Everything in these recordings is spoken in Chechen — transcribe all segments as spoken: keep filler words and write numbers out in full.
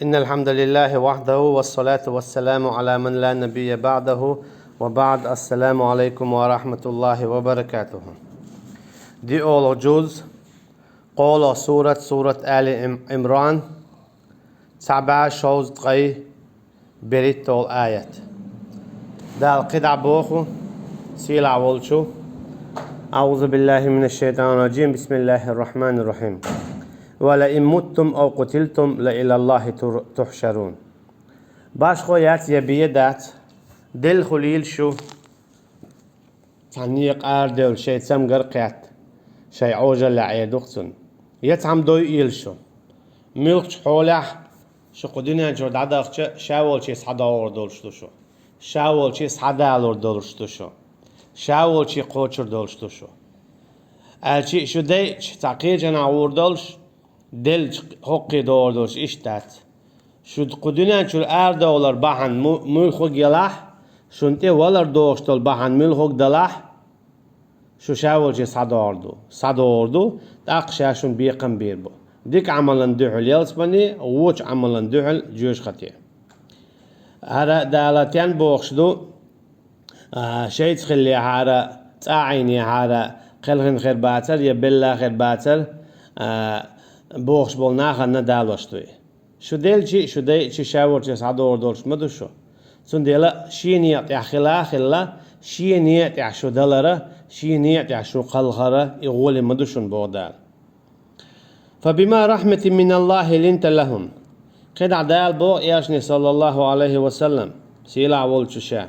إن الحمد لله وحده والصلاة والسلام على من لا نبي بعده وبعد. السلام عليكم ورحمة الله وبركاته. ДиъолгӀа жуз, кхоалагӀа сурат, сурат Али Им-, Имран, цхьа бӀаь шовзткъеи берхӀитталгӀа аят. Дала кхидӀа боху, сийлахь волчу: أعوذ بالله من الشيطان الرجيم. بسم الله الرحمن الرحيم. ولئن متم أو قتلتم لإلى الله تر-، تحشرون. Башхо яц я бе дац, делла хуьлийла шу, цхьана некъа арадевлла шайн цамгар кхетта, шайн Ӏожаллехь Ӏер ду-кх цунна. Я цхьамма дойийла шу. Муьлххачу хьолехь шу кху дуьнен чуьра дӀадахча, ша волче схьадогӀур долуш ду шу. Ша волче схьадалур долуш ду шу. Ша волче кхочур долуш ду шу. Аьлча а шу дайча, цхьа кхечанхьа гӀур долуш, деллачу хӀокхе догӀур долуш иштта дац. Шу кху дуьнен чуьра арадовлар бахьана му-, муьлххаг ялахь, шуна тӀе валар догӀуш долу бахьана муьлххаг далахь, шу ша волче схьадогӀур ду, схьадогӀур ду, тӀаккха ша шуна бекхам бийр бу. Дика Ӏамалан дуьхьал ялсамане, вочу Ӏамалан дуьхьал жоьжахате. ХӀара Дала тен бохуш ду, а, шайца хиллехьара, цӀа Ӏийнехьара, кхелхина хир бацара я белла хир бацара, а, бохуш болу нахана далош дуй. Шу делчи а, шу дайчи а ша волче схьадогӀур долуш ма ду шу. Цундела шен некъа тӀехь хила а хилла, шен некъа тӀехь шу далара, шен некъа тӀехь шу кхалхара и гӀоли ма ду шуна, боху Дала. فبما رحمة من الله لنت لهم. КхидӀа Дала боху Элчане, саллаллаху Ӏалайхи ва саллам, сийлахь волчу ша: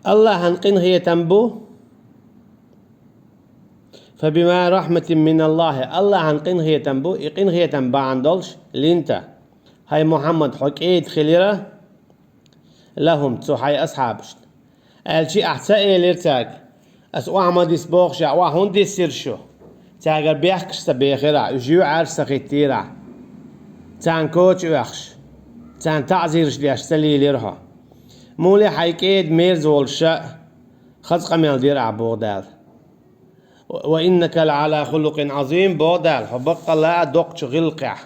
Аллахьан къинхетам бу, فبما رحمة من الله, Аллахьан къинхетам бу, и къинхетам бахьана долуш, لنت, хӀай Мухьаммад, хьо кӀеда хилира, لهم, цу хьайн асхьабашна. Аьлчи а ахь ца элира цаьрга: «Ас охьа ма дис», бохуш, я «Охьа хӀунда диссира шу?» Цаьргара бехкаш ца бехира ахь, уьш юьхьӀаьржа ца хӀиттийра ахь. Царна коча оьхуш, царна таӀзираш деш ца лийлира хьо. Муьлхха а хьайн кӀеда мерза волуш ша хаза къамел дира ахь, боху Дала. وإنك لعلى خلق عظيم, боху Дала, хьо баккъалла а доккхачу гӀиллакхехь,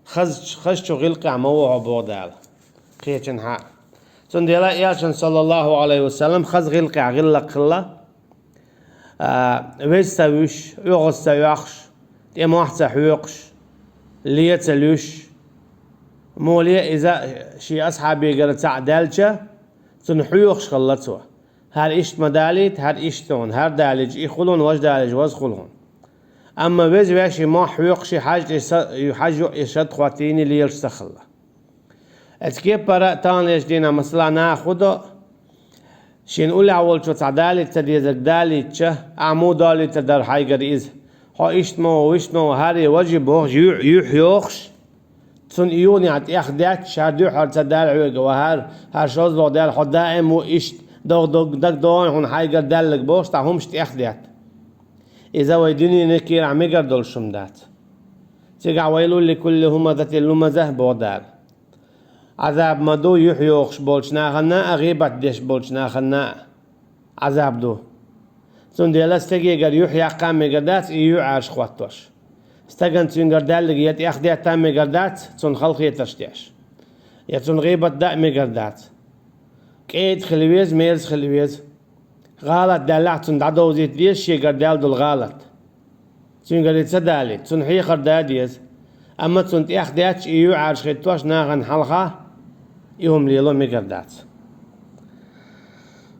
хазачу, хазачу гӀиллакхехь ма ву хьо, боху Дала, кхечанхьа а. Цундела Элчанна, саллаллаху Ӏалайхи ва саллам, хаза гӀиллакхехь гӀиллакх хилла, а, веза ца вуьш, оьгӀаз ца оьхуш, тӀе мохь ца хьоькхуш, лен ца луьйш. Муьлхха а иза шен асхьабегара цхьаъ даьлча, цунна хьоьхуш хилла цо. ХӀара иштта ма далийта, хӀара иштта хӀуна, хӀара далийча и хуьлу хьуна, важа далийча ваза хуьлу хьуна. Амма веза ваьш и мохь хьоькхуш, и хьаьжа тӀе са-, и хьаьжа юкъа и шад хӀоттийна лелаш ца хилла. Оцу кепара а таханлерчу дийнахь, масала, наха хӀун до, шена уллехь волчо цхьа далийта ца дезарг далийтча, ахьа муха далийтар дара хьайгара иза? Хьо иштта ма ву, вуьшта ма ву, хӀара и важа бохуш, юьхь-, юьхь йохуш, цунна и юханехь тӀех детташ, хӀара дуьххьара ца даьлла хьоьга, ва хӀара, хӀара шозлагӀа даьлла, хьо даим ву иштта, дог-, дог-, дагадогӀий хьуна хьайгара даьлларг бохуш, цхьа хӀумаш тӀех детта. Иза вай дуьненан кийрахь мегар долуш хӀума дац. Цигахь ويل لكل همزة لمزة, боху Дала. Ӏазаб ма ду юьхь йохуш болчу нахана а, гӀийбат деш болчу нахана а Ӏазаб ду. Цундела стегегара юьхь яккха а мегар дац, и юьхьӀаьржа хӀоттош. Стагана цуьнгара даьлларг я тӀех детта а мегар дац, цунна халахетарш деш. Я цунна гӀийбат дан а мегар дац. КӀеда хила веза, мерза хила веза. ГӀалат даьллахь, цунна дӀадовзийта деза шегара даьлла долу гӀалат. Цуьнгара и ца далийта, цунна хьехар дан а деза. Амма цунна тӀех детташ и юьхьӀаьржа хӀиттош нахана хьалха и хӀума лело мегар дац.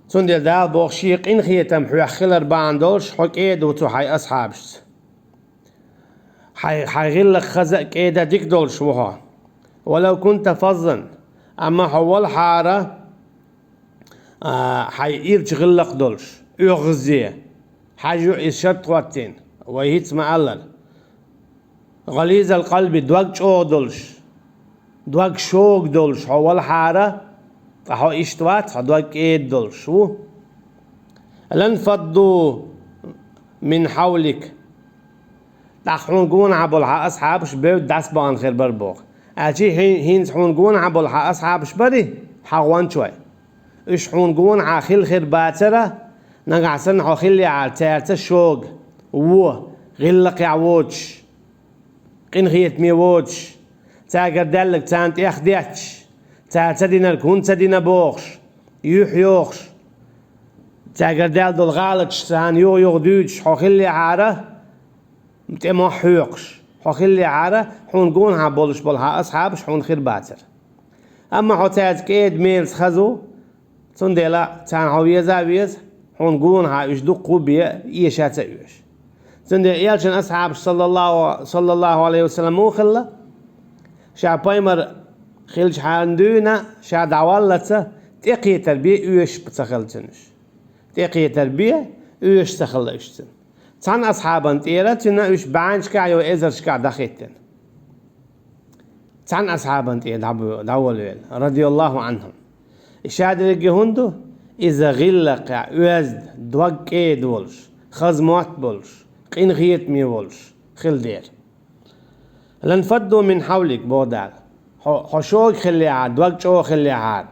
Цундела Дала боху, шен къинхетам хьоьх хилар бахьана долуш, хьо кӀеда ву цу хьайн асхьабашца. Хьайн, хьайн гӀиллакх хаза а, кӀеда а дика долуш ву хьо. ولو كنت فظا, амма хьо валахьара, а, хьайн ирча гӀиллакх долуш, оьгӀазе, хьаьжа юкъа иза шад хӀоттийна, вай хӀинца ма-аллара. غليظ القلب, дог чӀогӀа долуш, дог шога долуш хьо валахьара, ткъа хьо иштта вац, хьо дог кӀеда долуш ву. لانفضوا من حولك. ТӀаккха хьуна гонахьа болу хьан асхьабаш бевдда дӀасабахана хир бара боху. Аьлча хӀин-, хӀинца хьуна гонахьа болу хьан асхьабаш барий, хьан гӀончой? Уьш хьуна гонахьа хилла хир бацара, нагахь санна хьо хиллехьара цаьрца шога, вон, гӀиллакхехь воцуш, къинхетаме воцуш, цаьргара даьлларг царна тӀехдетташ, цара ца динарг хӀунда ца дина бохуш, юьхь йохуш, цаьргара даьлла долу гӀалаташ царна юха-юха дуьйцуш хьо хиллехьара, тӀе мохь хьоькхуш хьо хиллехьара, хьуна гонахьа болуш болу хьан асхьабаш хьуна хир бацара. Амма хьо цаьрца кӀеда-мерза хаза ву, цундела царна хьо веза а веза, хьуна гонахьа уьш дуккха а бен, эша ца оьшу. Цундела элчан асхьабаш, саллаллаху, саллаллаху алейхи ва саллям, муха хилла? Ша пайхамар хиллачхьана дуьйна, ша дӀаваллалц тӀекхетар бен оьшуш ца хилла цуьнан уьш. ТӀекхетар бен оьшуш ца хилла уьш цуьнан. Цхьана асхьабан тӀера цуьнан уьш бӀеннашкахь я эзаршкахь дӀахӀиттина. Цхьана асхьабан тӀера дӀабо-, дӀаволавелла, радияллаху анхум. И ша дерриге хӀунда ду? Иза гӀиллакхехь, оьзда, дог кӀеда волуш, хаза мотт болуш, къинхетаме волуш хила дера. «Ланфадду мин хьавлик», боху Дала. Хьо, хьо шога хиллехьара, дог чӀогӀа хиллехьара,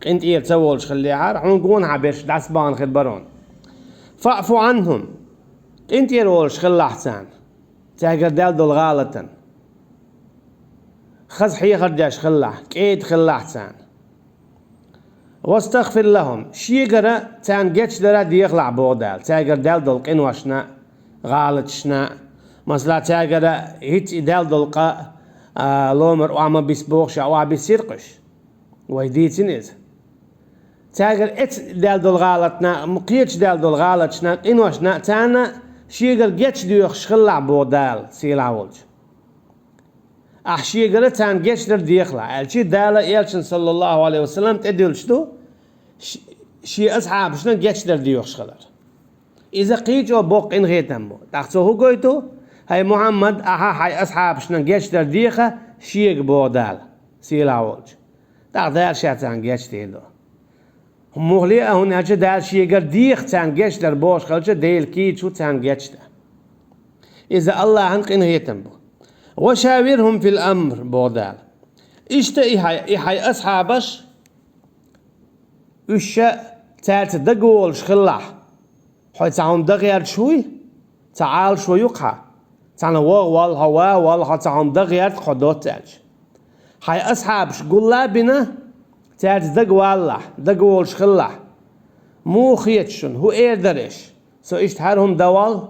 къинтӀера ца волуш хиллехьара, хьуна гонахьа берш дӀасабахана хир бара хьуна. «Фаъфу анхум», къинтӀера волуш хилалахь царна, цаьргара даьлла долу гӀалатан. Хаза хьехар деш хилалахь, кӀеда хилалахь царна. «Вастагфир лахум», шегара царна гечдар а дехалахь, боху Дала, цаьргара даьлла долу къиношна а, гӀалаташна а. Масала, цаьргара хӀинца и даьлла долу къа а, ломара охьа ма бисса бохуш, охьа биссийра-кх уьш. Вай дийцина иза. Цаьргара эцна даьлла долу гӀалатна а, кхечу даьлла долу гӀалаташна а, къиношна а, царна шегара гечдоьхуш хилалахь, боху Дала, сийлахь волчу. Ахь шегара царна гечдар дехалахь, аьлча, Дала элчан, саллаллаху алейхи ва саллям, тӀедуьллуш ду, ш-, шен асхьабашна гечдар доьхуш хилар. Иза кхин а чӀогӀа боккха къинхетам бу. ТӀаккха цо хӀун гойту? «ХӀай Мухьаммад, ахьа хьайн асхьабашна гечдар деха, шега», боху Дала, сийлахь волчу. ТӀаккха Дала ша царна гечдийр ду. Муххале а, хӀунда аьлча Дала шегара деха царна гечдар бохуш хилча, Дела кийча ву царна гечдан. Иза Аллахьан къинхетам бу. «Ва шавирхум фил амр», боху Дала. Иштта и хьай, и хьайн асхьабаш, уьш ша цаьрца дагаволуш хилалахь. Хьо цхьа хӀума дан гӀерташ вуй? Цхьа Ӏалашо ю-кх хьан? Цхьана вогӀу валла хьо, ван валла хьо, цхьа хӀума дан гӀерта хьо доцца аьлча. Хьайн асхьабаш гулла а бина, цаьрца дагавалалахь, дагаволуш хилалахь. Муха хета шуна, хӀун эр дара аш? Со иштта хӀара хӀума дан воллу?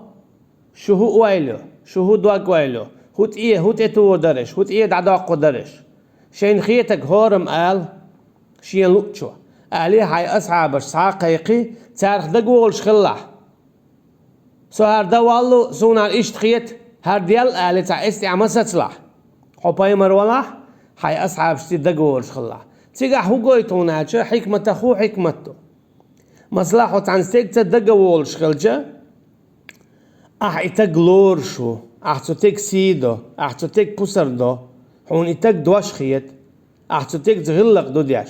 Шу хӀун ойла ю? Шу хӀун дог ойла ю? ХӀун тӀе, хӀун тӀетухур дара аш? ХӀун тӀе дӀадоккхур дара аш? Шайна хетарг хӀораммо ала, шена луъучо. Алий, хьайн асхьабаш схьа а кхайкхий, царах дагаволуш хилалахь. Со хӀара дан воллу, суна хӀара иштта хета, хӀара делла, алий, цхьа эс тӀехь ма сацалахь. Хьо пайхамар валахь, хьайн асхьабашца дагаволуш хилалахь. Цигахь хӀун гойту хьуна аьлча, хьикматах хӀун хьикмат ду? Масала, хьо цхьана стегца дагаволуш хилча, ахь и таг лоруш ву, ахь цу теган сий до, ахь цу теган пусар до, хьуна и таг дош хета, ахь цу тегца гӀиллакх ду деш.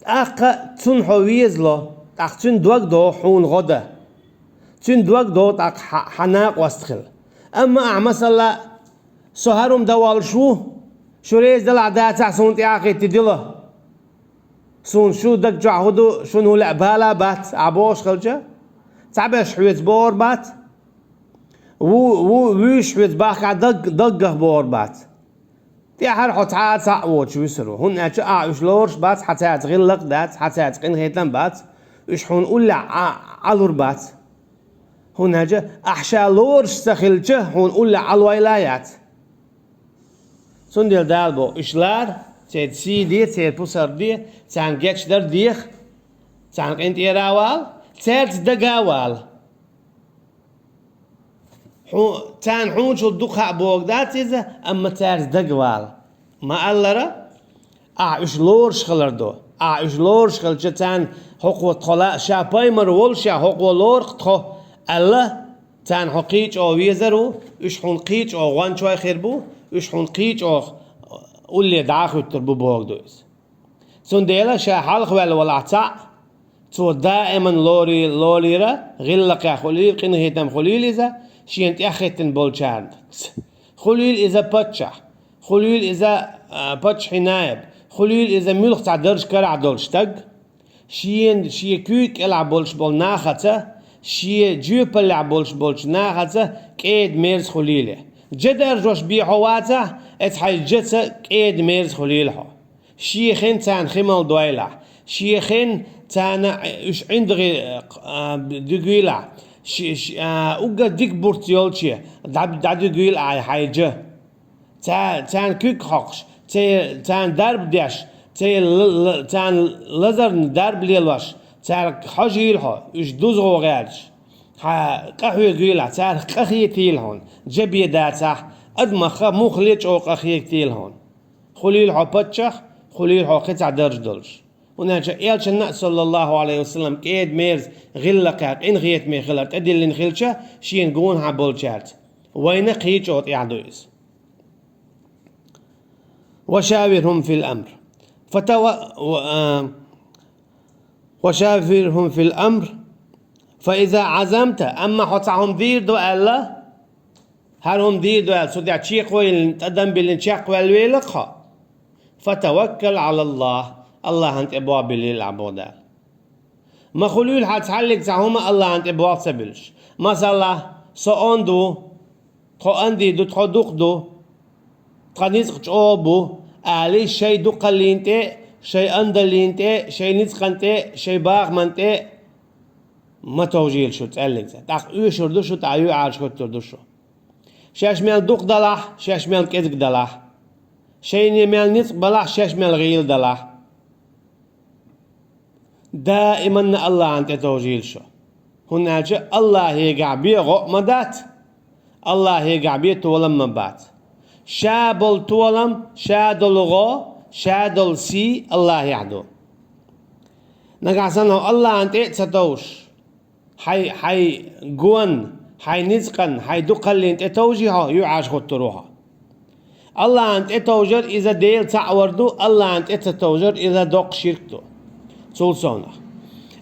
ТӀаккха цунна хьо везало, тӀаккха цуьнан дог догӀу хьуна гӀо дан. Цуьнан дог догӀу тӀаккха хьа-, хьан накъост хила. Амма ахь, масала, со хӀара хӀума дан воллуш ву, шу реза делахь дацахь, суна тӀе а хӀиттий дила. Суна шу даг чохь хӀун ду, шуна хӀун лаьа бала а бац, ахь бохуш хилча, цхьаберш хьоьца бохур бац, ву-, ву-, вуьйш хьоьца бахкахь даг-, даггах бохур бац. ТӀаьхьара хьо цхьа а цхьаъ воцуш вуьсур ву, хӀунда аьлча ахь уьш лоруш бац, хьан цаьрца гӀиллакх а дац, хьан цаьрца къинхетам а бац, уьш хьуна уллехь Ӏа-, Ӏалур бац. ХӀунда аьлча ахь ша лоруш ца хилча, хьуна уллехь Ӏалойла а яц. Цундела Дала боху, уьш лара, церан сий де, церан пусар де, царна гечдар деха, царна къинтӀера а вала, цаьрца дага а вала. Хьу-, царна хьуначул дукха а бохург дац иза, амма цаьрца дага вала. Ма-аллара, ахь уьш лоруш хилар ду. Ахь уьш лоруш хилча, царна хӀокхо тхо ла-, ша пайхамар волуш, ша хӀокхо лору-кх тхо, аьлла, царна хьо кхин а чӀогӀа везар ву, уьш хьуна кхин а чӀогӀа гӀончой хир бу, уьш хьуна кхин а чӀогӀа улле дӀа а хуьттур бу бохург ду иза. Цундела ша хьалхаваьлла валахь цхьаъ, цо даиман лори-, лолийра, гӀиллакхехь хуьлийла, къинхетам хуьлийла иза, шена тӀехӀиттина болчарна. Хуьлийла иза паччахь, хуьлийла иза, а, паччахьан наиб, хуьлийла иза муьлхха цхьа дарж карахь долуш стаг, шена, шен куьйга кӀелахь болуш болу нахаца, шен жоьпаллехь болуш болчу нахаца кӀеда-мерза хуьлийла. Жа даржош бе хьо вацахь, эцу хьайн жаца кӀеда-мерза хуьлийла хьо. Шен хин царна хи мала дойлахь, шен хин царна уьш ӀиндагӀе, а, дуьгуьйлахь, ши-, ши-, а, уггар дика бурц йолче дӀа-, дӀадуьгуьйла ахьа хьайн жа. Ца-, царна куьг хьокхуш, ца-, царна дарба деш, ца-, ла-, ла-, царна лазарна дарба лелош, цаьрга хьожийла хьо, уьш дузагӀо гӀерташ. Хьан къа хьоьгуьйлахь, царах къа хетийла хьуна, жа бен дацахь, адамах муххале чӀогӀа къа хетийла хьуна. Хуьлийла хьо паччахь, хуьлийла хьо кхин цхьа дарж долуш. ХӀунда аьлча Элчанна а, саллаллаху Ӏалайхи ва саллам, кӀеда-мерза, гӀиллакхехь, къинхетаме хилар тӀедиллина хилча, шена гонахьа болчаьрца. Вайна кхин а чӀогӀа тӀехь ду иза. وشاورهم في الأمر. فتو-، و-، а, وشاورهم في الأمر فإذا عزمت, амма хьо цхьа хӀума дийр ду аьлла, хӀара хӀума дийр ду аьлла, цу тӀехь чекхвойлина, тӀадам биллина чекхваьлла велахь хьо, فتوكل على الله, АллахӀан тӀе болх биллийла ахь, боху Дала. Ма хуьлийла хьан цхьаллиг цхьа хӀума АллахӀан тӀе болх ца буьллуш. Масала, со онда ву, тхо онда ду, тхо дукха ду, тхан ницкъ чӀогӀа бу, алий, шайн дукхаллина тӀе, шайн ондаллина тӀе, шайн ницкъан тӀе, шайн бахаман тӀе ма товжийла шу цхьаллиг цхьа. ТӀаккха оьшур ду шу, тӀаккха юьхьӀаьржа хӀуттур ду шу. Шаьш мел дукха далахь, шаьш мел кӀезиг далахь. Шайна мел ницкъ балахь, шаьш мел гӀийла далахь. Даиманна АллахӀан тӀе товжийла шу. ХӀунда аьлча АллахӀегахь бен гӀо а ма дац, АллахӀегахь бен толам а ма бац. Ша болу толам, ша долу гӀо, ша долу сий АллахӀехь ду. Нагахь санна хьо АллахӀан тӀе а ца товжуш, хьайн, хьайн гонна, хьайн ницкъанна, хьайн дукхаллина тӀе товжий хьо, юьхьӀаьржа хӀуттур ву хьо. АллахӀан тӀе товжар иза Дела цхьаъ вар ду, АллахӀан тӀе ца товжар иза доккха ширк ду. Цул совнах.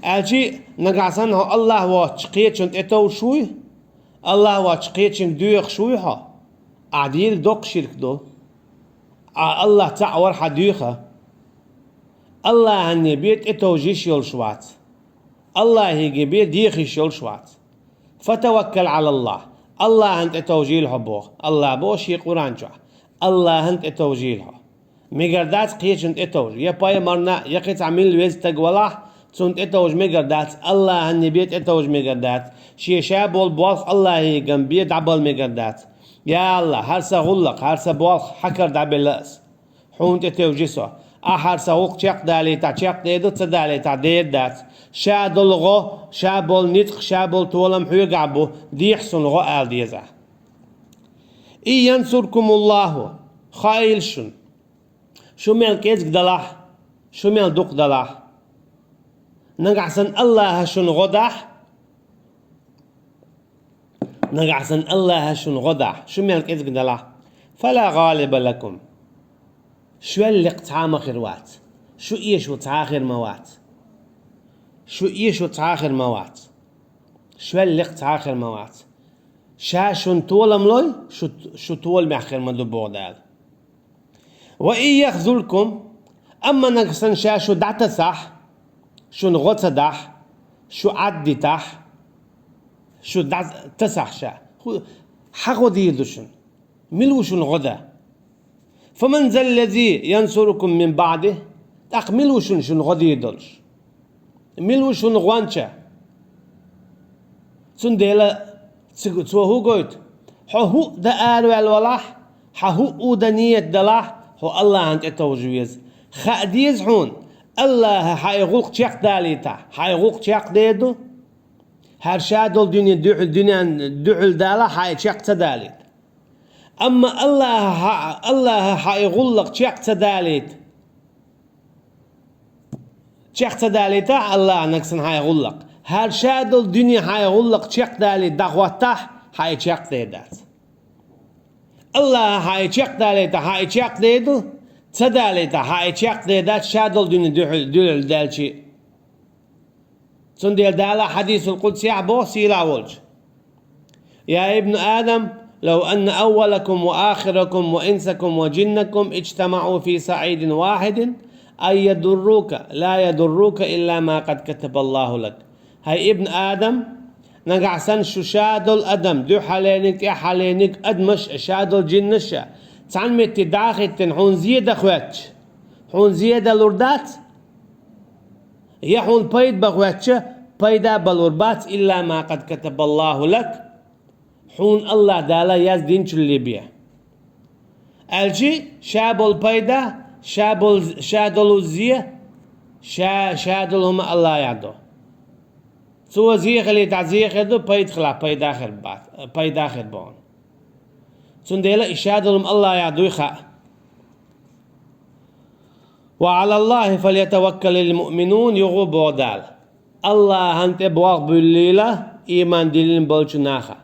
Аьлчи, нагахь санна хьо АллахӀ воцчу кхечунна тӀе товжуш вуй, АллахӀ воцчу кхечуьнга доьхуш вуй хьо, ахь дийриг доккха ширк ду. Ахь АллахӀ цхьаъ вар хьан дуьйху. АллахӀанна бен тӀе товжийш йолуш вац. АллахӀега бен дехийш йолуш вац. Фатаваккал Ӏалаллахь. АллахӀан тӀе товжийла хьо боху. АллахӀ боху шен Къуръан чохь: АллахӀан тӀе товжийла хьо. Мегар дац кхечунна тӀе товжа. Я пайхамарна, я кхин цхьа милла веза стаг валахь, цунна тӀе товжа мегар дац, АллахӀанна бен тӀе товжа мегар дац. Шен ша болу болх АллахӀеган бен дӀабала мегар дац. Я АллахӀ, хӀара сан гӀуллакх, хӀара сан болх хьан кара дӀабелла ас. Хьуна тӀе тевжи со. Ахь хӀара сан гӀуллакх чекхдалийтахь, чекхдер ду, ца далийтахь, дер дац. Ша долу гӀо, ша болу ницкъ, ша болу толам хьоьгахь бу, дехьа суна гӀо ала деза. Ин янсуркумуллаху, хаийла шуна. Шу мел кӀезиг далахь, шу мел дукха далахь. Нагахь санна АллахӀа шуна гӀо дахь, Нагахь санна АллахӀа шуна гӀо дахь, шу мел кӀезиг далахь, фала гӀалиба лакум. Шуьллех цхьа а ма хир вац. Шу эшо цхьа а хир ма вац. Шу эшо цхьа а хир ма вац. Шуьллех цхьа а хир ма вац. Ша шуна толам лой, шу, шу толамехь хир ма ду, боху Дала. Ва ин яхзулкум, амма нагахь санна ша шу дӀатасахь, шуна гӀо ца дахь, шу Ӏаддитахь, шу дӀатасахь ша, хӀу-, хьан гӀо дийр ду шуна? Мила ву шуна гӀо дан? Фаман заллази янсурукум мин баъди? ТӀаккха мила ву шуна, шуна гӀо дийр долуш? Мила ву шуна гӀонча? Цундела цига цо хӀу гойту? Хьо хӀуъа дан араваьлла валахь, хьан хӀуъа дан нийят далахь, хьо АллахӀан тӀе товжа веза. Хаа деза хьуна, АллахӀа хьайн гӀуллакх чекхдалийтахь, хьайн гӀуллакх чекхдер ду. ХӀара ша долу дуьне дуьхьал, дуьнен дуьхьал далахь, хьайн чекх ца далийта. Амма АллахӀа хьа-, АллахӀа хьайн гӀуллакх чекх ца далийта. Чекх ца далийтахь АллахӀа нагахь санна хьайн гӀуллакх, хӀара ша долу дуьне хьайн гӀуллакх чекхдалийта дӀахӀоттахь, хьайн чекхдер дац. АллахӀа хьайн чекхдалийтахь, хьайн чекхдер ду, ца далийтахь, хьайн чекхдер дац, ша долу дуьне дуьхьал, дуьхьал даьлчи. Цундела Дала хьадисул къудсехь боху сийлахь волчу: يا ابن آدم، لو أن أولكم وآخركم وإنسكم وجنكم اجتمعوا في صعيد واحد، أن يضروك، لا يضروك إلا ما قد كتب الله لك. ХӀай ибн Адам, Нагахь санна шу ша долу адам, дуьххьалерниг, тӀаьххьалерниг, адамаш а, ша долу жиннаш а, цхьана метте дӀа а хӀиттина, хьуна зе дан хоьттуш, хьуна зе далур дац, я хьуна пайда бан хоьттуш, пайда балур бац, илла ма къад катабаллаху лак, хьуна Аллах Дала яздинчул бен. Аьлчи, ша болу пайда, ша болу, ша долу зе, ша, ша долу хӀума Аллахьехь ду. Цо зе хилийта дӀа зе хир ду, пайда хилахь пайда хир бац, пайда хир бу хьуна. Цундела и ша долу хӀума Аллахьехь дуй хаьа. «Ва Ӏалаллахи фальятаваккалил муъминун», юха боху Дала. Аллахьан тӀе болх буьллийла, ийман диллина болчу наха.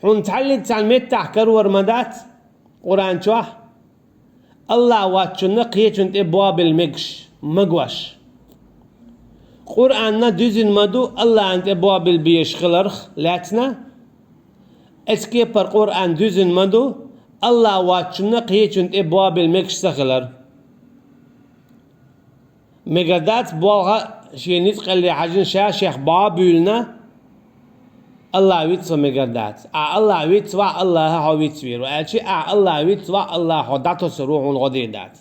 Хьуна цхьаьллиг цхьана меттахь карор ма дац Къуръан чохь, Аллах воцчунна кхечунна тӀе бобилла мегаш, магош. Къуръанна дуьзина ма ду Аллахьан тӀе бобилла безаш хиларх лаьцна, эцу кепара Къуръан дуьзина ма ду Аллах воцчунна кхечунна тӀе бобилла мегаш ца хилар. Мегар дац болх шен ницкъалле хьаьжжина ша шех бӀо буьйлина, Аллах вицван мегар дац. Ахь Аллах вицвахь, Аллаха хьо вицвийр ву. Аьлчи ахь Аллах вицвахь, Аллах хьо дӀатосур ву, хьуна гӀо дийр дац.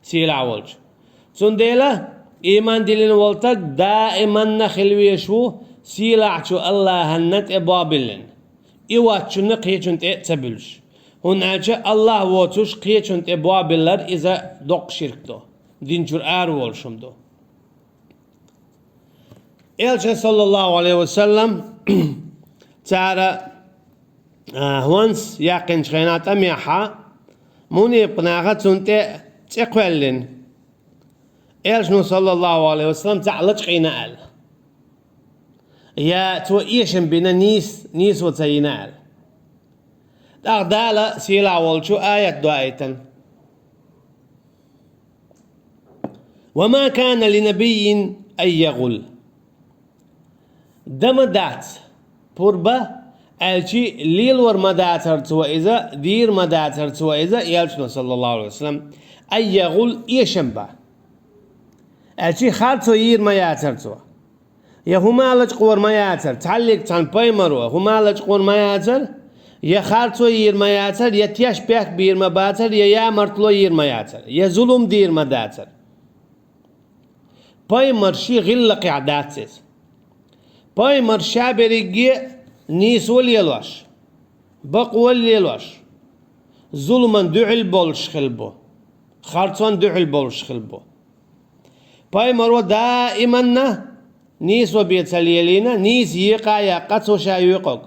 Сийлахь волчу. Цундела, ийман диллина волу стаг даиманна хила везаш ву, сийлахьчу Аллахьанна тӀе бобиллина. И воцчунна кхечунна тӀе а ца буьллуш. ХӀунда аьлча Аллах воцуш кхечунна тӀе бобиллар иза доккха ширк ду. Дин чуьра ара волуш хӀума ду. Элчан, саллаллаху Ӏалайхи ва саллам, цара, а, хӀонс яьккхинчу хенахь тӀамехьа, мунепакъ наха цунна тӀе цӀе кхоьллина. Элчано, саллаллаху Ӏалайхи ва саллам, цхьаъ лачкъийна аьлла. Я цо эшам бина нийс-, нийсо ца йина аьлла. ТӀаккха Дала сийлахь волчу аят доуьйтина. «Ва ма кана ли набиййин ан ягӀул». Дан ма дац, пурба, аьлчи лелор ма дацара цо иза, дийр ма дацара цо иза, Элчано, саллаллаху Ӏалайхи ва саллам, ан ягӀул эшам бан. Аьлчи харцо йийр ма яцара цо. Я хӀума лачкъор ма яцара, цхьаьллиг цхьана пайхамаро хӀума лачкъор ма яцара, я харцо йийр ма яцара, я тешнабехк бийр ма бацара, я ямартло йийр ма яцара, я зулум дийр ма дацара. Пайхамар ши гӀиллакхехь дац иза. Пайхамар ша берриге а нийсо лелош, бакъо лелош, зуламан дуьхьал болуш хилла бу, харцонан дуьхьал болуш хилла бу. Пайхамаро даиманна нийсо бен ца лелийна, нийса екъа а яьккха цо ша йоькъург.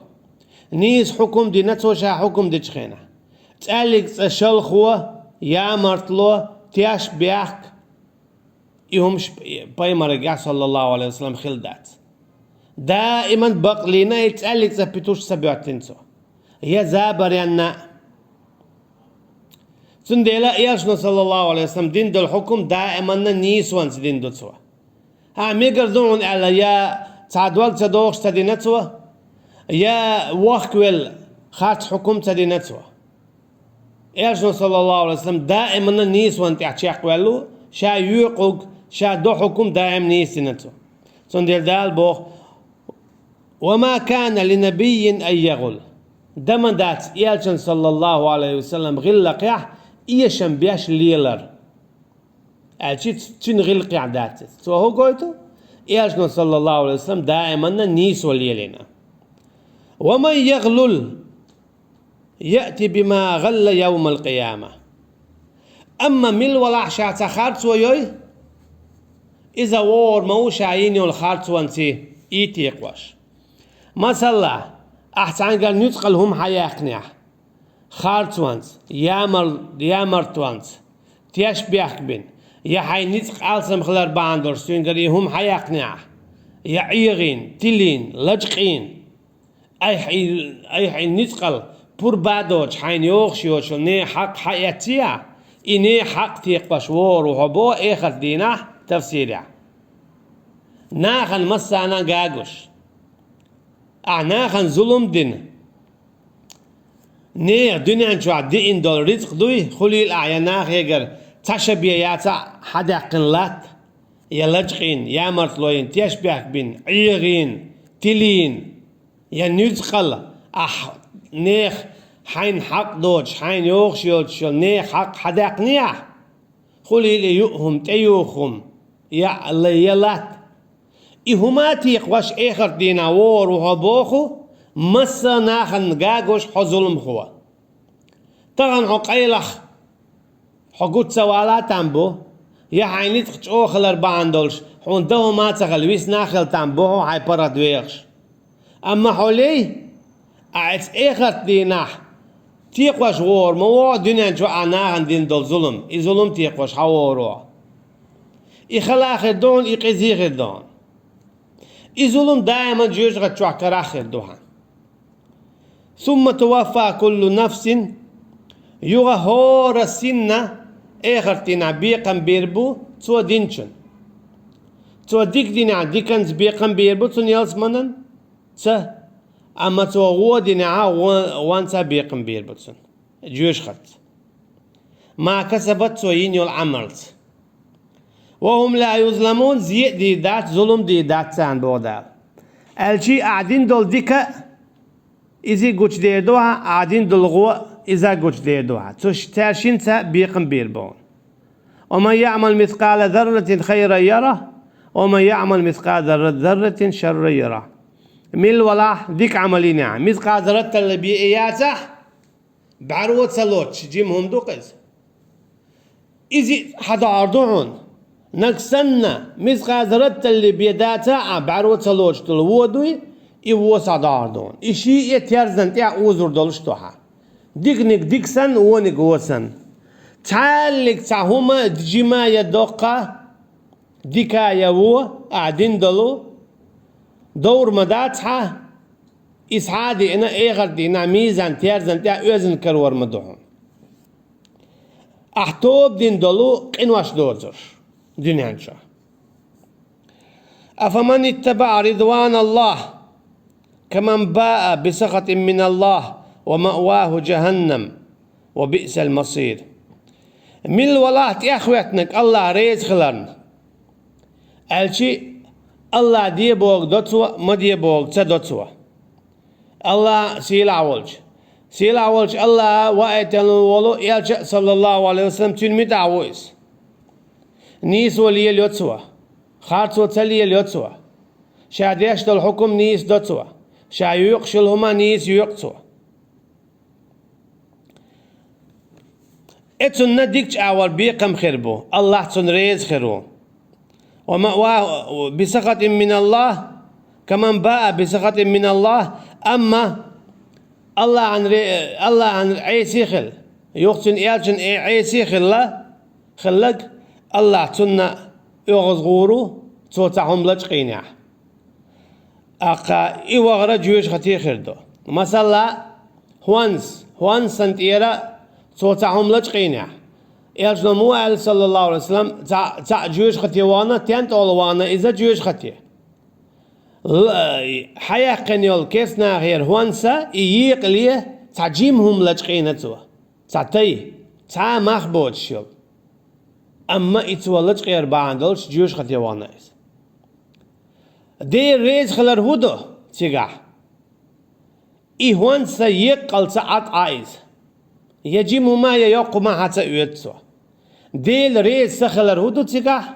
Нийса хьукум дина цо ша хьукум дечу хенахь. ЦӀаьллиг цӀа шалхо, ямартло, тешнабехк, и хӀумаш пайхамаргахь, саллаллаху Ӏалайхи ва саллам, хилла дац. Даиман бакълийна и цӀаьллиг цӀа питуш ца боьттина цо. Я забаренна. Цундела Элчано, саллаллаху Ӏалайхи ва саллам, дина долу хьукум даиманна нийсонца дина ду цо. Хьан мегар ду хьуна аьлла, я цхьа дог ца дохуш ца дина цо, я вохкавелла харц хьукум ца дина цо. Элчано, саллаллаху Ӏалайхи ва саллам, даиманна нийсонна тӀехь чекхваьлла ву, ша йоькъург, ша до хьукум даим нийса дина цо. Цундела Дала боху: «Ва ма кана ли набиййин ан ягӀул». Дан ма дац Элчан, саллаллаху Ӏалайхи ва саллам, гӀиллакхехь эшам беш лелар. Аьлчи цуьнан гӀиллакхехь дац иза. Цо хӀун гойту? Элчано, саллаллаху Ӏалайхи ва саллам, даиманна нийсо лелийна. «Ва ман ягӀлул, яъти бима гӀалла явмал къияма». Амма мила валахь ша ца харцо йой, иза вогӀур ма ву ша йина йолу харцонций, ийттекъош. Масала, ахь цхьаьнгара нуьцкъала хӀума хьаяьккхинехь, харцонца, ямар-, ямартонца, тешнабехк бина, я хьайн ницкъ алсам хилар бахьана долуш цуьнгара и хӀума хьаяьккхинехь, я Ӏехийна, тилийна, лачкъийна, айхьа и, айхьа и ницкъала пурба а доцуш, хьайна йогӀуш йоцу нехан хьакъ хьаэццехь, и нехан хьакъ текхош вогӀур ву хьо боху эхарт дийнахь тафсирехь. Нахана массарна а гуш. Ахь нахана зулум дина. Нехан дуьнен чохь диъна долу рицкъ дуй, хуьлийла ахь я нахегара цхьа шабе яцахь хьадаьккхина латта, я лачкъийна, ямартло йина, тешнабехк бина, Ӏехийна, тилийна. Я нуьцкъала ахь нехан хьайна хьакъ доцуш, хьайна йогӀуш йоцуш йолу нехан хьакъ хьадаьккхинехь, хӀулийла юъ хӀума, тӀеюху хӀума, я, я латта. И хӀума а текхош, эхарт дийнахь вогӀур ву хьо боху, масса а нахана гагош хьо зуламхо. Тахана хьо къайлаха хьо гучу ца вала а там бу, я хьайн ницкъ чӀогӀа хилар бахьана долуш, хьуна дан хӀума а ца хилла, виснах а хилла там бу хьо хьайн паргӀат вехаш. Амма хьо лей, а эцу эхарт дийнахь текхош вогӀур ма вогӀу дуьнен чохь а нахана дина долу зулам, и зулам текхош хьан вогӀур ву? И хала а хир ду хьуна, и къиза а хир ду хьуна. И зулам даиман жоьжахати чохь карахь хир ду хьан. Сумма туваффа куллу нафсин, юха хӀора синна эхарт дийнахь бекхам бийр бу цо динчун. Цо дика динехь, диканца бекхам бийр бу цунна ялсаманан? Ца. Амма цо гӀо динехь, гӀо-, гӀонца бекхам бийр бу цунна, жоьжахатца. Ма касабат, цо йина йолу Ӏамалца. Ва хӀум ла юзламун, зе а дийр дац, зулам дийр дац царна, боху Дала. Аьлчи ахь дина долу дика а, иза гучудер ду хьан, ахь дина долу гӀо а, иза гучудер ду хьан. Цу ш-, цаьршинца бекхам бийр бу хьуна. Ва ман яъмал мискъала зарратин хайран яра, ва ман яъмал мискъала зарратин шарран яра. Мила валахь, дика Ӏамал йинехь, мискъала зарраталла бен и яцахь, бӀаьро ца лоцуш, жима хӀума ду-кх иза. Иза хьан дӀахьур ду хьуна. Нагахь санна, мискъала зарраталла бен дацахь а, бӀаьро ца лоцуш долу вон дуй, и вон схьадӀахьур ду хьуна. И шиъ а терзан тӀехь озор долуш ду хьан. Диканиг дика санна, вониг вон санна. Цхьаьллиг цхьа хӀума жима я доккха, дика я вон, ахь дина долу, довр ма дац хьан, иза схьа а деана, эхарт дийнахь мизан терзан тӀехь оьзна карор ма ду хьуна. Ахь тоба дина долу къинош доцурш дуьнен чохь. Афаман иттабаъа ридваналлахь каман баа бисахатин миналлахь ва маъваху жаханнам ва биъсал масир. Мила валахь тӀехветтинарг Аллахь реза хиларна, аьлчи Аллахь де бохург до цо, ма де бохург ца до цо. Аллахь сийлахь волчу, сийлахь волчу Аллахь ваийтина волу элча а, саллаллаху алейхи ва саллям, цуьнан муьтӀахь ву иза. Нийсо лелайо цо, харцо ца лелайо цо. Ша деш долу хьукум нийса до цо, ша йоькъуш йолу хӀума нийса йоькъу цо. Э, цунна дикачу агӀор бекхам хир бу, Аллахь цунна реза хир ву. Ва маъваху бисахатин миналлахь каман баа бисахатин миналлахь, амма Аллахьан ре-, Аллахьан Ӏеси хилла, юха цуьнан элчан Ӏе-, Ӏеси хилла, хилларг, Аллахь цунна оьгӀаз гӀур ву, цо цхьа хӀума лачкъийнехь. ТӀаккха и вахара жоьжахати хир ду. Масала, хӀонс, хӀонсан тӀера цо цхьа хӀума лачкъийнехь. Элчано муха аьлла, саллаллаху алейхи ва саллям, цхьа, цхьаъ жоьжахати вахана, тӀентӀолу вахана иза жоьжахати. Л-, хьаяьккхина йолу керстанахера хӀонса и екъале цхьа жима хӀума лачкъийна цо. Цхьа тай, цхьа а мах боцуш йолу. Амма и цо лачкъер бахьана долуш жоьжахати вахана иза. Дела реза хилар хӀун ду цигахь? И хӀонса еккъалца Ӏад Ӏа иза. Я жима хӀума, я йоккха хӀума хьан ца оьцу цо. Дела реза ца хилар хӀун ду цигахь?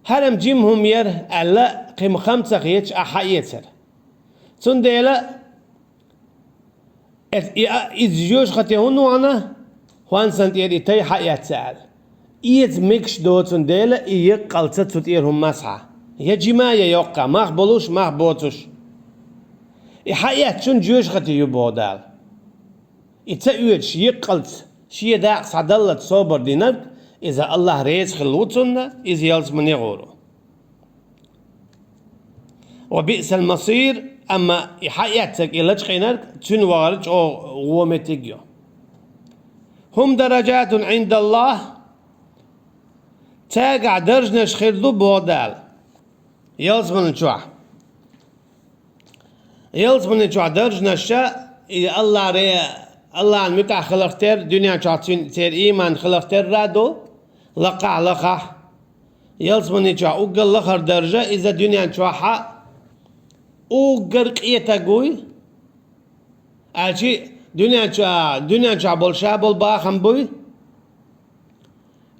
ХӀара-м жима хӀума яра аьлла, кхин-м хам ца хеташ ахь хьаэцара. Цундела, эс-, и а, иза жоьжахати хӀунда вахана, хӀонсан тӀера и тай хьаэцна аьлла. Иза мегаш доцун дела, и еккъалца цу тӀера хӀума масхьа. Я жима, я йоккха, мах болуш, мах боцуш. И хьаэцначун жоьжахати ю боху Дала. И ца оьцуш, еккъалца, шен дакъа схьадаллалц собар динарг, иза Аллахь реза хилла ву цунна, иза ялсамане гӀур ву. Ва биъсал масир, амма и хьаэцнарг, и лачкъийнарг, цуьнан вахар чӀогӀа вон меттиг ю. ХӀум даражатун Ӏиндаллахь, цаьргахь даржанаш хир ду боху Дала. Ялсамане чохь. Ялсамане чохь даржанаш, и Аллахь ре-, Аллахьан муьтӀахь хиларх терра, дуьнен чохь цуьн-, церан ийман хиларх терра ду, лакхахь, лахахь. Ялсамане чохь уггар лахара даржа, иза дуьнен чохь а уггар къе таг вуй, аьлчи дуьнен чу, дуьнен чохь болу ша болу бахам буй,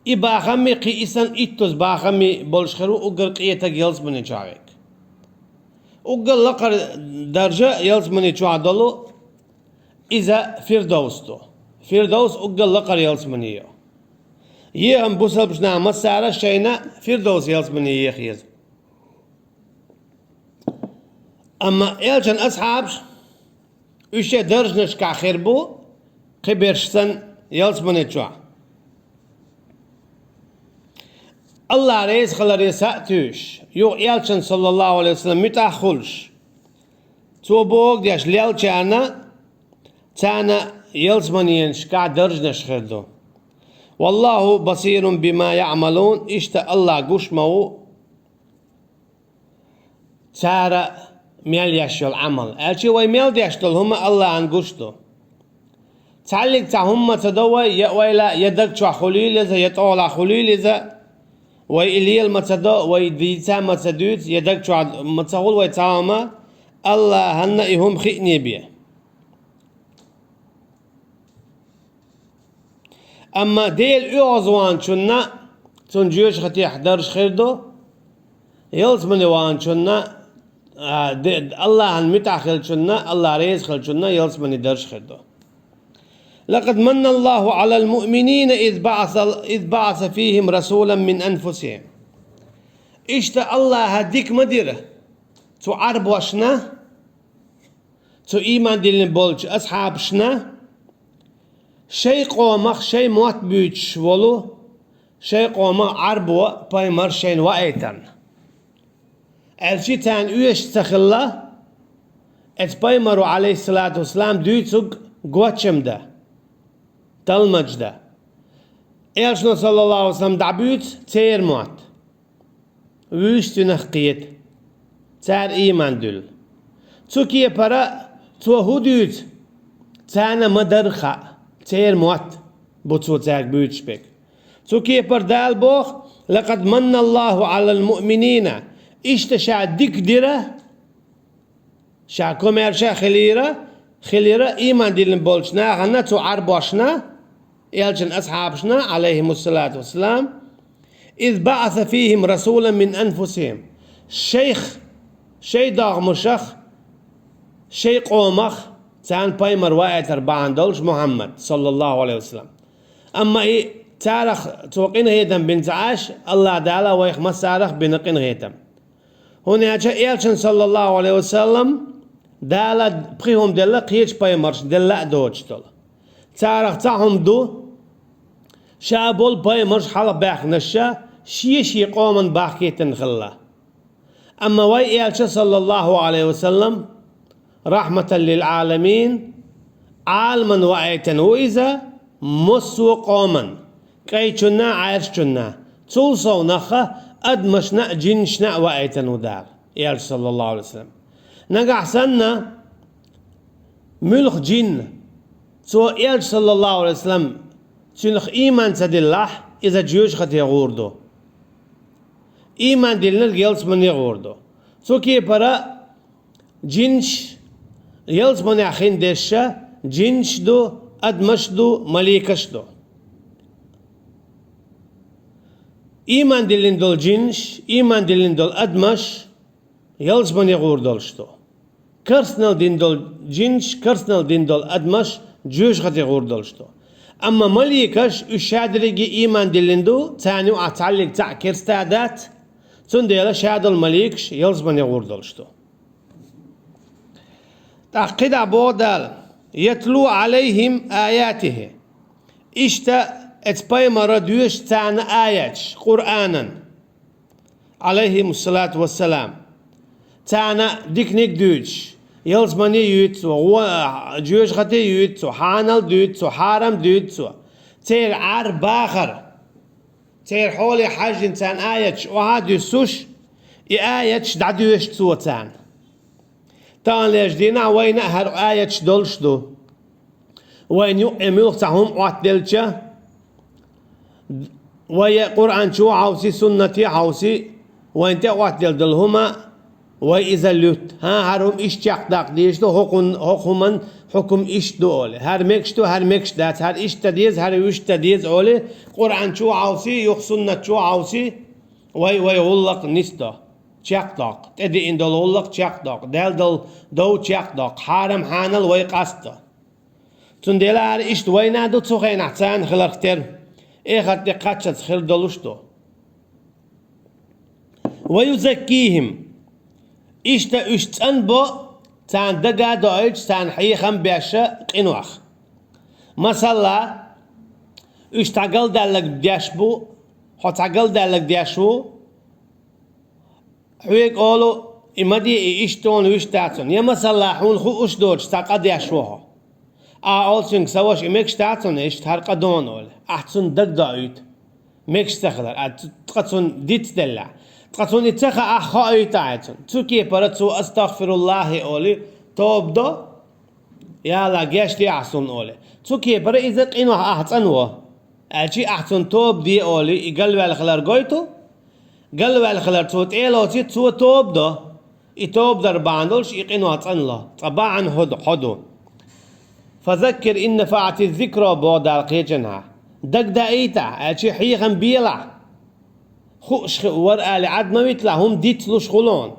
и бахамми кхин и санна иттаза бахамми болуш хир ву уггар къе таг ялсамани чохь верг. Уггар лакхара даржа ялсамани чохь долу иза Фирдовс ду. Фирдовс уггар лакхара ялсамани ю. Ехам бусалбачу наха массара шайна Фирдовс ялсамани еха еза. Амма элчан асхьабаш уьш шайн даржанашкахь хир бу, кхиберш санна, ялсамани чохь. Аллах реза хиларе са а туьйсуш, юха элчан, саллаллаху алейхи ва саллям, муьтӀахь а хуьлуш, цо бохург деш леллачарна, царна ялсаманенашкахь даржанаш хир ду. Валлаху басирун бима яъмалун, иштта Аллах гуш ма ву цара мел еш йолу Ӏамал. Аьлча вай мел деш долу хӀума Аллахьан гуш ду. Цхьаллиг цхьа хӀума ца до вай, я ойла, я даг чохь хуьлийла иза, я тӀехула хуьлийла иза, вай и лела ма ца до, вай дийца ма ца дуьйцу, я даг чохь ма ца хуьлу вай цхьа хӀума, Аллахьанна и хӀума хиъне бен. Амма Дела оьгӀазваханчунна цунна жоьжахатехь даржа хир ду, ялсамане ваханчунна, а, де-, Аллахьан муьтӀахь хилчунна, Аллах реза хилчунна ялсамане даржа хир ду. لقد من الله على المؤمنين إذ بعث، إذ بعث فيهم رسولا من أنفسهم. Иштта Аллаха дика ма дира цу Ӏарбошна, цу ийман диллина болчу асхьабашна, шайн къомах шайн мотт буьйцуш волу, шайн къомах Ӏарбо пайхамар шайна ваийтарна. Аьлчи царна оьшуш ца хилла, эцу пайхамаро, алейхиссалату вассалам, дуьйцург гочам дан, талмаж дан. Элчано, саллаллаху алейхи ва саллям, дӀабуьйцу церан мотт. Вуьйш цуьнах кхета. Цара ийман дуьллу. Цу кепара цо хӀун дуьйцу, царна ма-дарра хаьа, церан мотт бу цо цаьрга буьйцуш берг. Цу кепара Дала боху: «Лакъад манналлаху Ӏалал муъминина». Иштта ша дика дира, ша комаьрша хилийра, хилира ийман диллина болчу нахана, цу Ӏарбошна, элчан асхьабашна, алейхимуссалату вассалам, «из баъаса фихим расулан мин анфусихим». Шайх, шайн догӀмашах, шайн къомах царна пайхамар ваийтар бахьана долуш Мухьаммад, саллаллаху алейхи ва саллям. Амма и царах цо къинхетам бина ца Ӏаш, Аллах Дала вайх массарах бина къинхетам. ХӀунда аьлча элчан, саллаллаху алейхи ва саллям, Дала пхи хӀума делла, кхечу пайхамаршна делла а доцуш долу. Царах цхьа хӀума ду, ша болу пайхамарш хьалха баьхкинарш шен-шен къоман бахкийтина хилла. Амма вай элча, саллаллаху алейхи ва саллям, рахматан лил Ӏаламин, Ӏаламан ваийтина ву иза, массо а къоман, кӀайчунна а, Ӏаьржачунна а, цул совнаха адамашна а, джиннашна а ваийтина ву Дала, элча, саллаллаху алейхи ва саллям. Нагахь санна, муьлха джинна, цо элча, саллаллаху алейхи ва саллям, цуьнах ийман ца диллахь, иза жоьжахате гӀур ду. Ийман диллинарг ялсамане гӀур ду. Цу кепара джиннаш, ялсаманехь хин дерш а, джиннаш ду, адамаш ду, маликаш ду. Ийман диллина долу джиннаш, ийман диллина долу адамаш ялсамане гӀур долуш ду. Карснал дина долу джиннаш, карснал дина долу адамаш жоьжахате гӀур долуш ду. Амма маликаш, уьш шадерриге ийман диллина ду, царна юкъахь цхьаллиг цхьаъ керста а дац, цундела ша долу маликаш ялсамане гӀур долуш ду. ТӀаккха кхидӀа боху Дала: «Ятлу Ӏалайхим аятихи». Иштта эцу пайхамара доьшу царна аяташ, Къуръанан, алейхимуссалату вассалам. Царна диканиг дуьйцуш, ялсамани юьйцу цо, гӀо-, жоьжахати юьйцу цо, хьанал дуьйцу цо, хьарам дуьйцу цо. Церан Ӏар бахар, церан хьоле хьаьжжина царна аяташ охьа а дуьссуш, и аяташ дӀадоьшу цо царна. Таханлерчу дийнахь вайна а хӀара аяташ долуш ду. Вайна юкъе муьлхха цхьа хӀума Ӏоттаделча, вай я Къуръан чу хьовсий, суннате хьовсий, вайна тӀе Ӏоттаделла долу хӀума Вай иза луьтта. ХӀан, хӀара хӀума иштта чекхдаккха дезаш ду, хӀокхун-, хӀокху хӀуман хьукум иштта ду олий. ХӀара мегаш ду, хӀара мегаш дац, хӀара иштта дан деза, хӀара вуьшта дан деза олий, Къуръан чу а хьовсий, юха суннат чу а хьовсий, вай, вай гӀуллакх нисдо, чекхдоккху, тӀедеана долу гӀуллакх чекхдоккху, даьлла долу дов чекхдоккху, хьарам-хьанал вай къастадо. Цундела хӀара иштта вайна а ду цу хенахь царна хиларх тера, эхарт тӀе кхаччалц хир долуш ду. Ва юзаккихим. Иштта уьш цӀанбо, царна дага а доуьйтуш, царна хьехам беш къинойх. Масала, уьш цхьа галдаьлларг деш бу, хьо цхьа галдаьлларг деш ву, хьоьга олу, и ма де, и иштта ву, вуьшта ву цунна. Я, масала, хьуна хууш доцуш цхьа къа деш ву хьо. Ахьа олу цуьнга: «Сан ваша, и мегаш дац хьуна, иштта хӀара къа ду хьуна», — олий. Ахьа цунна дага доуьйту, мегаш ца хилар. А цу-, ткъа цунна дицделлехь, ткъа цунна и ца хаахь, хоуьйту ахьа цунна. Цу кепара цо «АстагӀфируллахӀ» олий, тоба до, «Я АллахӀ, гечде ахь суна», — олий. Цу кепара иза къинойх ахьа цӀанво. Аьлча ахьа цунна тоба де олий, и галваьлла хилар гойту. Галваьлла хилар цо тӀе а лоций, цо тоба до. И тоба дар бахьана долуш и къинойх цӀанло. Цкъа бахьана хӀу ду, хьо ду. «Фазаккир ин нафаӀати зикра», — боху Дала кхечанхьа. Дага даийтахь, аьлча хьехам белахь. Хууш хи-, вара аьлла Ӏад ма виталахь, хӀума дицлуш хуьлу хьуна.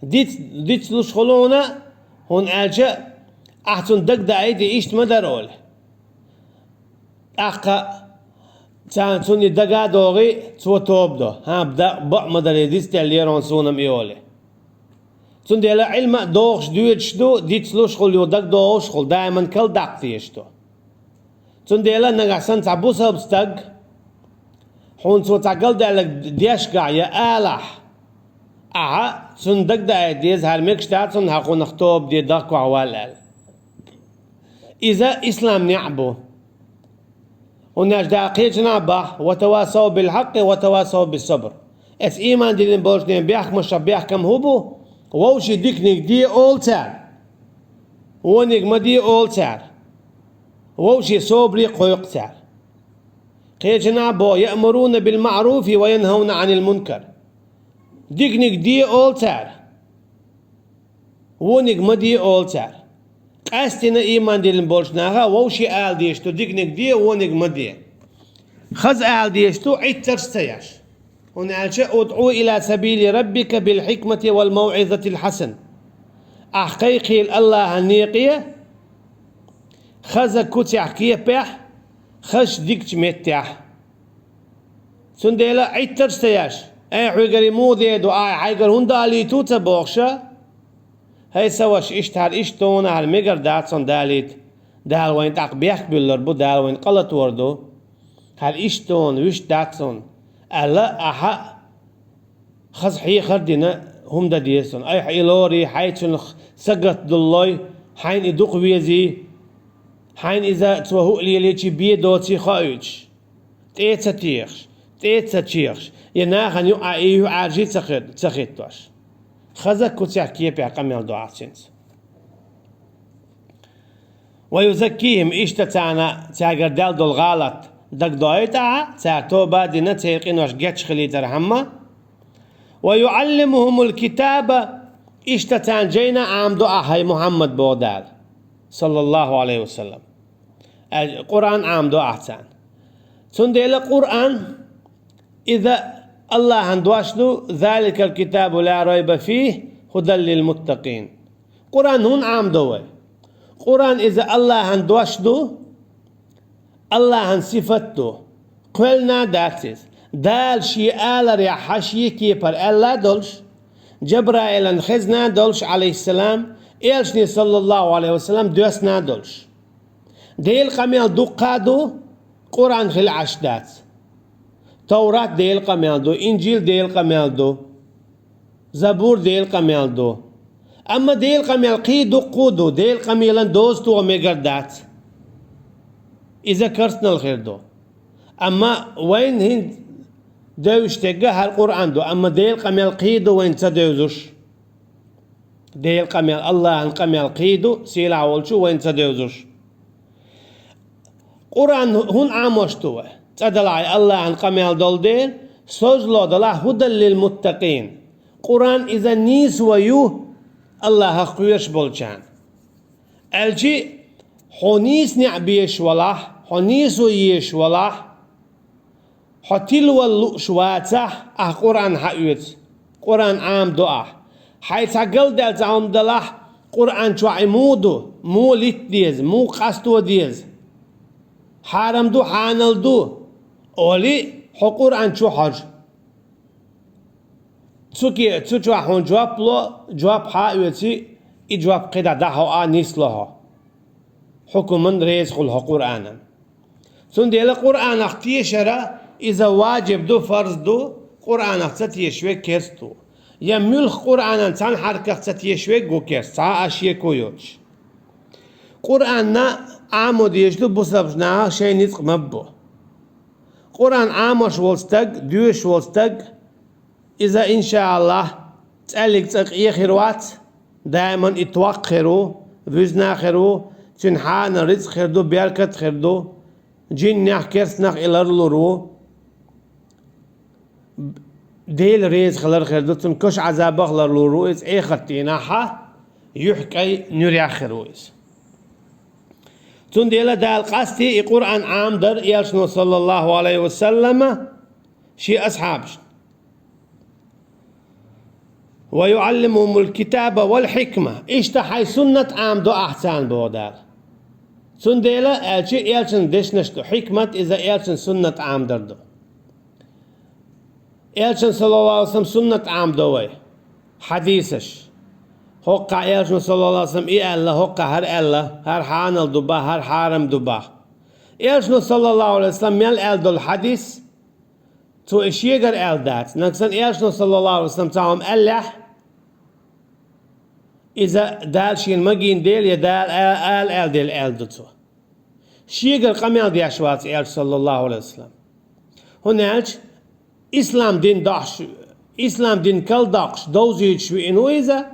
Диц-, дицлуш хуьлу хьуна, хӀунда аьлча ахьа цунна дага даийта, иштта ма дара олий. ТӀаккха царна цунна и дага а догӀий, цо тоба до. ХӀан, да-, бакъ ма дарий, дицделлера хьуна суна-м и олий. Цундела Ӏилма а дохуш доьдуш ду, дицлуш хуьлу, юха дагадогӀуш хуьлу, даиман калдаккха дезаш ду. Цундела нагахь санна цхьа бусалба стаг, хьуна цо цхьа галдаьлларг деш гахь я алахь, ахьа цунна дага даийта деза, хӀара мегаш дац хьуна, хьан хӀокхунах тоба де, дагахь вала аьлла. Иза ислам неӀ бу. ХӀунда аьлча Дала кхечанхьа боху: «Ва тавасав бил хьаккъи, ва тавасав бис сабр». Эцу ийман диллина болчу ден бехкамашах бехкам хӀун бу? Вовшийн диканиг де олу цара, вониг ма де олу цара, вовшийн собаре кхойкху цара. Кхечанхьа боху: «Яъмуруна бил маъруфи ва янхавна Ӏанил мункар». Диканиг де олу цара, вониг ма де олу цара. Къаьсттина ийман диллина болчу наха вовшийн ала дезаш ду: диканиг де, вониг ма де. Хаза ала дезаш ду, Ӏиттарш ца еш. ХӀунда аьлча: «УдӀу ила сабили раббика бил хьикмати вал мавӀизатил хьасана». Ахь кхайкхийла АллахӀан некъе, хаза куцехь, кепехь, хазачу дикачу меттехь. Цундела Ӏиттарш ца еш: «Ай, хьоьгара и муха де ду, ай, хьайгара хӀунда далийта ву?» — ца бохуша, «ХӀай, сан ваша, иштта хӀара иштта ду хьуна, хӀара мегар дац хьуна далийта. Дала вайна тӀаккха бехк буьллур бу, Дала вайна къа латор ду. ХӀара иштта ду хьуна, вуьшта дац хьуна», — аьлла, ахьа хаза хьехар а дина, хӀума дан деза цунна. Айхьа и лорий, хьайн цунах сагатдаллой, хьайна и дукха везий, хьайна иза цо хӀуъа лелийчий бен доций хоуьйтуш, тӀе а ца техаш, тӀе а ца чехаш, я нахана юкъахь и юьхьӀаьржий ца хи-, ца хӀиттош. Хаза куцехь, кепехь къамел до ахь цуьнца. «Ва юзаккихим», иштта царна, цаьргара даьлла долу гӀалат дагадоуьйту ахьа, цара тоба а дина, церан къинош гечхилийтархьама. «Ва юӀаллимухумул китаба», иштта царна жайна а Ӏамадо ахьа, хӀай Мухьаммад, боху Дала, саллаллаху Ӏалайхи ва саллам. Ай, Къуръан Ӏамадо ахьа царна. Цундела Къуръан, иза АллахӀан дош ду: «Заликал китабу ла райба фихи, хӀудан лил муттакъин». Къуръан хӀунда Ӏамадо вай? Къуръан иза АллахӀан дош ду, АллахӀан сифат ду. Кхоьллина а дац иза. Дала шен аларехь хьан шен кепара аьлла а долуш, Жабраилан хезна а долуш, Ӏалайхиссалам, элчане, саллаллаху Ӏалайхи ва саллам, доьссина а долуш. Делан къамел дуккха а ду, Къуръан хила Ӏаш дац. Таврат Делан къамел ду, Инжил Делан къамел ду, Забур Делан къамел ду. Амма Делан къамел кхин дуккха а ду, Делан къамелан доза тоха мегар дац. Иза керстанал хир ду. Амма вайна хӀинца девзаш дерг хӀара Къуръан ду, амма Делан къамел кхин ду вайна ца девзаш. Делан къамел, АллахӀан къамел кхин ду, сийлахь волчу вайна ца девзаш. Къуръан хӀунда Ӏамош ду вай? ЦӀа далахь, АллахӀан къамел долу дела, созало далахь, хӀудан лил муттакъин. Къуръан иза нийсо ю Аллахах кхоьруш болчарна. Аьлча, хьо нийса неӀ безаш валахь, хьо нийсо езаш валахь, хьо тилавала лууш вацахь, ахь Къуръан хьаоьцу, Къуръан Ӏамадо ахь. Хьайна цхьа галдаьлла цхьа хӀума далахь, Къуръан чохь и муха ду, муха литта деза, муха къасто деза, хьарам ду, хьанал ду, олий, хьо Къуръан чу хьожа. Цу ке-, цу чохь хьуна жоп ло, жоп хьаоьций, и жоп кхидӀа дӀахьо а нисло хьо. Хьукман реза хуьлу хьо Къуръанан. Цундела Къуръанах тешар иза ваджиб ду, фарз ду, Къуръанах ца тешаш верг керста ву. Я муьлхха Къуръанан цхьана хьараках ца тешаш верг ву керста, цхьа а шеко йоцуш. Къуръан Ӏамо дезаш ду бусалба нахах, шайн ницкъ ма бу. Къуръан Ӏамош волу стаг, доьшуш волу стаг, иза, иншааллахӀ, цӀаьллиг цӀа къе хир вац, даиман и токх хир ву, вуьзна хир ву, цуьнан хьанал рицкъ хир ду, беркат хир ду, жиннех, керстанах и ларлур ву, Дела реза хилар хир ду, цунна кошан Ӏазабах ларлур ву иза, эхарт дийнахь юьхькӀай нуьрех хир ву иза. Цундела Дала къастий и Къуръан Ӏамадар элчано, саллаллахӀу Ӏалайхи ва саллама, шен асхьабашна. «Ва юӀаллимухумул китаба вал хьикма». Иштта хьайн суннат Ӏамадо ахь царна, боху Дала. Цундела аьлча элчан дешнаш ду, хьикмат иза элчан суннат Ӏамадар ду. Элчан, саллаллахӀу Ӏалайхи ва саллам, суннат Ӏамадо вай, хьадисаш. ХӀоккхахь элчано, саллаллахӀу Ӏалайхи ва саллам, и аьлла, хӀоккхахь хӀара аьлла, хӀара хьанал ду бах, хӀара хьарам ду бах. Элчано, саллаллахӀу Ӏалайхи ва саллам, мел аьлла долу хьадис, цо и шегара аьлла дац. Нагахь санна элчано, саллаллахӀу Ӏалайхи ва саллам, цхьа хӀума аьллехь, иза Дала шена магийна дела я Дала а-, ала аьлла дела аьлла ду цо. Шегара къамел деш вац элча, саллаллахӀу Ӏалайхи ва саллам. ХӀунда аьлча ислам дин дохьуш, ислам дин калдоккхуш, довзуьйтуш веана ву иза,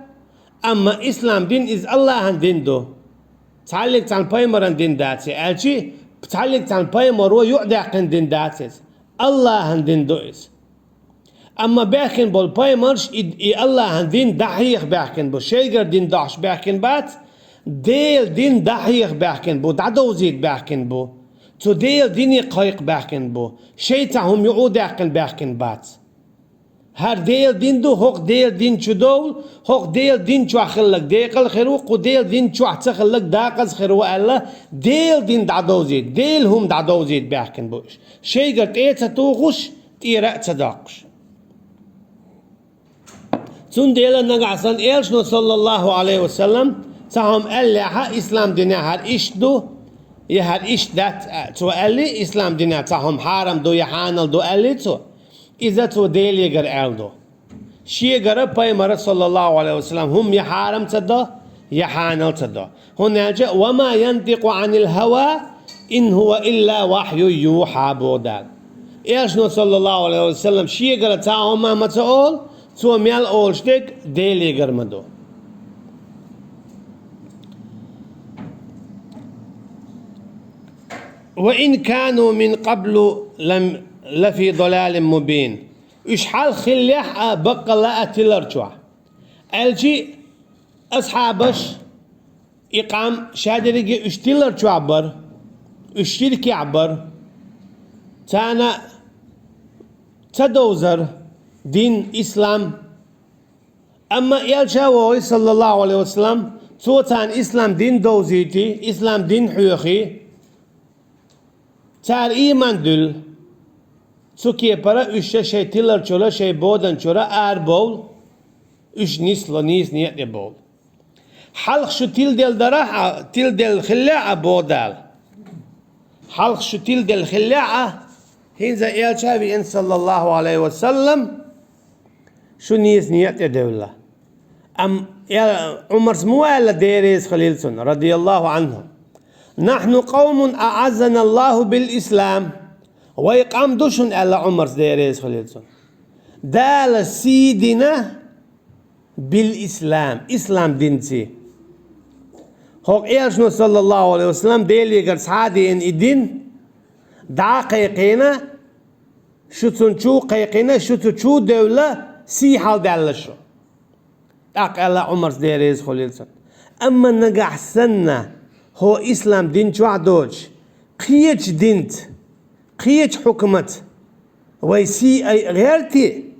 амма ислам дин иза АллахӀан дин ду. Цхьаллиг цхьана пайхамаран дин дац и, аьлча цхьаллиг цхьана пайхамаро юкъадаьккхина дин дац иза. АллахӀан дин ду иза. Амма баьхкина болу пайхамарш и, и АллахӀан дин дӀахьеха баьхкина бу, шайгара дин дохьуш баьхкина бац, Делан дин дӀахьеха баьхкина бу, дӀадовзийта баьхкина бу, цу Делан дине кхайкха баьхкина бу, шайн цхьа хӀума юкъадаьккхина баьхкина бац. ХӀара Делан дин ду, хӀокху Делан дин чу довла, хӀокху Делан дин чохь хилларг декъал хир ву, кху Делан дин чохь ца хилларг декъаза хир ву аьлла, Делан дин дӀадовзийта, Делан хӀума дӀадовзийта баьхкина бу уьш. Шайгара тӀе а ца тухуш, тӀера а ца доккхуш. Цундела нагахь санна элчано, саллаллахӀу Ӏалайхи ва саллам, цхьа хӀума аьллехьа, ислам динехь хӀара иштта ду, я хӀара иштта дац, а, цо аьлли, ислам динехь цхьа хӀума хьарам ду, я хьанал ду аьлли цо, иза цо Делегара аьлла ду. Шегара пайхамара, саллаллахӀу Ӏалайхи ва саллам, хӀума я хьарам ца до, я хьанал ца до. ХӀунда аьлча: «Ва ма янтикъу Ӏанил хӀава, ин хӀува илла вахьюн юхьа», боху Дала. Элчано, саллаллахӀу Ӏалайхи ва саллам, шегара цхьа хӀума ма ца олу, цо мел олуш дерг Делегара ма ду. «Ва ин кану мин къаблу лам-, лафи далалин мубин». Уьш хьалха хиллехь а, баккъалла а тилар чохь. Аьлчи асхьабаш и къам шадерриге уьш тилар чохь бара, уьш ширкехь бара. Царна ца довзара дин, ислам. Амма элча вогӀий, саллаллахӀу Ӏалайхи ва саллам, цо царна ислам дин довзийти, ислам дин хьоьхий. Цара ийман дуьллу. Цу кепара уьш шайн тилар чуьра, шайн бодан чуьра арабовлу, уьш нисло, нийса некъа тӀе бовлу. Хьалха шу тиладелла дарахь а, тиладелла хиллехь а, боху Дала. Хьалха шу тиладелла хиллехь а, хӀинца элча а веана, саллаллахӀу Ӏалайхи ва саллам, шу нийса некъа тӀе девлла. Амма э, Ӏумарс муха аьлла, Дела реза хилийла цунна, радияллахӀу Ӏанху: «Нахьну къавмун аӀаззаналлахӀу бил ислам». Вай къам ду шуна аьлла Ӏумарс, Дела реза хилийла цунна, Дала сий дина бил ислам, ислам динций. ХӀокху элчано, саллаллахӀу Ӏалайхи ва саллам, Делегара схьа а деана и дин, дӀа а кхайкхийна, шу цунна чу а кхайкхийна, шу цу чу а девлла, Сий хьалдаьлла шу. ТӀаккха аьлла Ӏумарс, Дела реза хуьлийла цунна: «Амма нагахь санна хьо ислам дин чохь доцуш, кхечу динца, кхечу хьукматца вай сий айа гӀерти,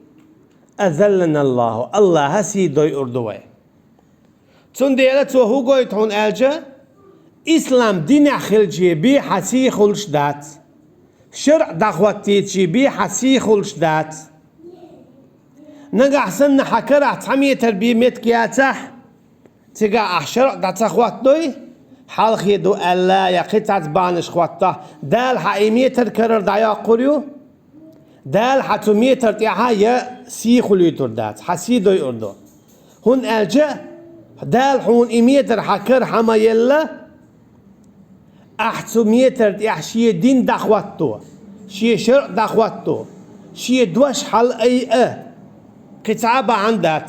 азаллана Аллаху, Аллаха сий дойур ду вай». Цундела цо хӀун гойту хьуна аьлча, ислам динехь хилча бен хьан сий хуьлуш дац, шарӀ дӀахӀоттийча бен хьан сий хуьлуш дац. Нагахь санна хьан карахь цхьа метр бен меттиг яцахь, цигахь ахь шарӀ дӀа ца хӀоттадой, хьалхе ду аьлла, я кхин цхьацца бахьанаш хӀоттахь, Дала хьан и метр карара дӀайоккхур ю, Дала хьан цу метр тӀехь я сий хуьлуьйтур дац, хьан сий дойур ду. ХӀунда аьлча Дала хьуна и метр хьан кара хьан ма елла, ахь цу метр тӀехь шен дин дӀахӀотто, шен шарӀ дӀахӀотто, шен дош хьалаайа, кхин цхьа а бахьана дац.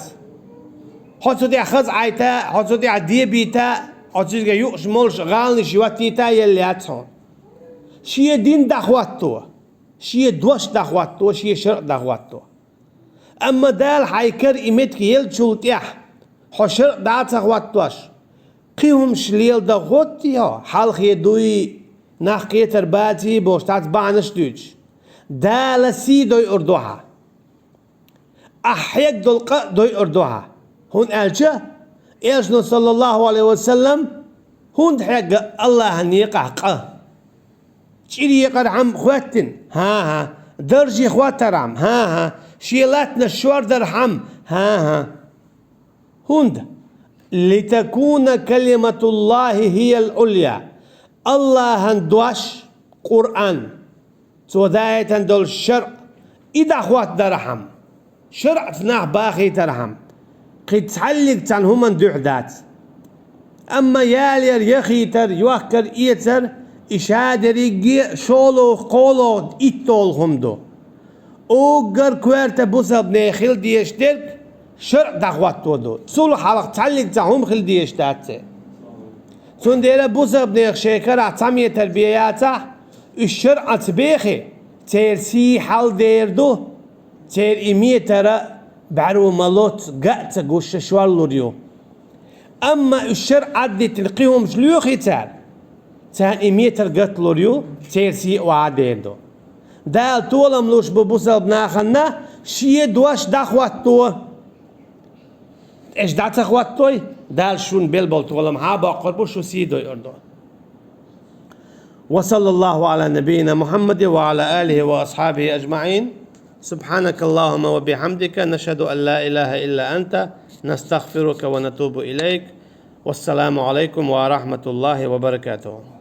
Хьо цу тӀехь хаза Ӏайта, хьо цу тӀехь де бийта, хьо цуьнга юкъаш-молуш гӀаланаш йоттийта елла яц хьуна. Шен дин дӀахӀотто, шен дош дӀахӀотто, шен шарӀ дӀахӀотто. Амма Дала хьайн кара и меттиг еллачул тӀехь хьо шарӀ дӀа а ца хӀоттош, кхин хӀумаш леладан хӀоттий хьо, хьалхе дуй, нах кхетар баций бохуш цхьацца бахьанаш дуьйцуш, Дала сий дойур ду хьан. Ахь хьегна долу къа а дойур ду хьан. ХӀунда аьлча Элчано, саллаллаху Ӏалайхи ва саллам, хӀунда хьегна Аллахьан некъахь къа? ЧӀир екъархьама хӀоьттина? ХӀан-хӀа. Даржий хӀоттархьама? ХӀан-хӀа. Шен латтанаш шордархьама? ХӀан-хӀа. ХӀунда? «Литакуна калиматуллахи хиял Ӏулъя». Аллахьан дош, Къуръан, цо даийтина долу шарӀ, и дӀахӀоттадархьама, шарӀаца нах бахийтархьама, кхин цхьаьллиг цхьана хӀуманна дуьхьа дац. Амма ялаяр, яхийтар, йохкар, эцар, и шадерриге а шолгӀа, кхоалгӀа, итталгӀа хӀума ду. Уггар коьрта бусалба нехан хила дезаш дерг шарӀ дӀахӀотто ду. Цул хьалха цхьаьллиг цхьа хӀума хила дезаш дац церан. Цундела бусалба нехан шайн карахь цхьа метр бен яцахь, уьш шарӀаца бехи, церан сий хьалдер ду, церан и метр а бӀаьру ма лоццу, ган а ца гуш, шорлур ю. Амма уьш шарӀ Ӏаддитина кхин хӀумаш лоьхий цара, царна и метр гатлур ю, церан сий а охьадер ду. Дала толам луш бу бусалба нахана шен дош дӀахӀотто. Эш дӀа ца хӀоттадой, Дала шуна белла болу толам хьан а боккхур бу, шу сий дойур ду. وصلى الله على نبينا محمد وعلى آله وأصحابه أجمعين. سبحانك اللهم وبحمدك، نشهد أن لا إله إلا أنت، نستغفرك ونتوب إليك. والسلام عليكم ورحمة الله وبركاته.